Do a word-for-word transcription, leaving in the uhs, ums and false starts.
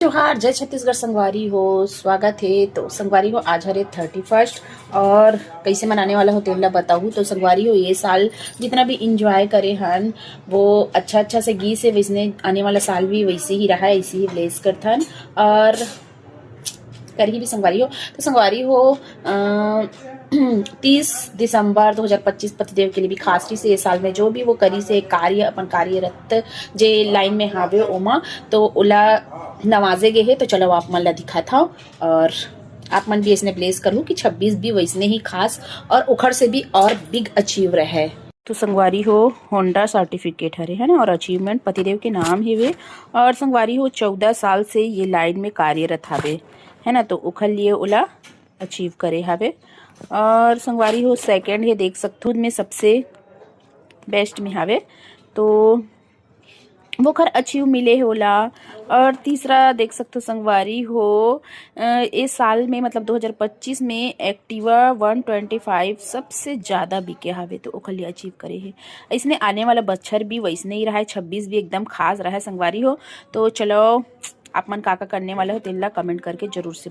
जोहार, जय छत्तीसगढ़ संगवारी हो, स्वागत हे। तो संगवारी हो, आज हरे थर्टी फर्स्ट और कइसे मनाने वाला हो तेन ला बताहू। तो संगवारी हो, ये साल जितना भी इंजॉय करे हन वो अच्छा अच्छा से गीस हे, वैसने आने वाला साल भी वैसे ही रहा, ऐसे ही ब्लेस करथन और करही भी संगवारी हो। तो संगवारी हो, अ, तीस दिसंबर दो हज़ार पच्चीस पतिदेव के लिए भी खास रहिस हे। ये साल में जो भी वो करिस हे कार्य, अपन कार्यरत जे लाइन में हावे ओमा, तो ओला नवाजे गे हे। तो चलो आप मन ला दिखात हव और आप मन भी ऐसने ब्लेस करहू कि छब्बीस भी वैसने ही खास और ओखर से भी और बिग अचीव रहे। तो संगवारी हो, होंडा सर्टिफिकेट हरे, है ना, और अचीवमेंट पतिदेव के नाम ही वे। और संगवारी हो, चौदह साल से ये लाइन में कार्यरत हावे, है ना, तो ओखर लिए ओला अचीव करे हावे। और संगवारी हो, सेकंड हे, देख सकथो, में सबसे बेस्ट में हावे, तो वोखर अचीव मिले हे ओला। और तीसरा देख सकथो संगवारी हो, अ, ए साल में, मतलब दो हज़ार पच्चीस में Activa वन ट्वेंटी फ़ाइव सबसे ज़्यादा बिके हावे, तो ओखर लिए अचीव करे हे। इसने आने वाला बच्छर भी वैसने ही रहा है, छब्बीस भी एकदम खास रहा है संगवारी हो। तो चलो, आप मन का का करने वाले हो, तेन ला कमेंट करके जरूर से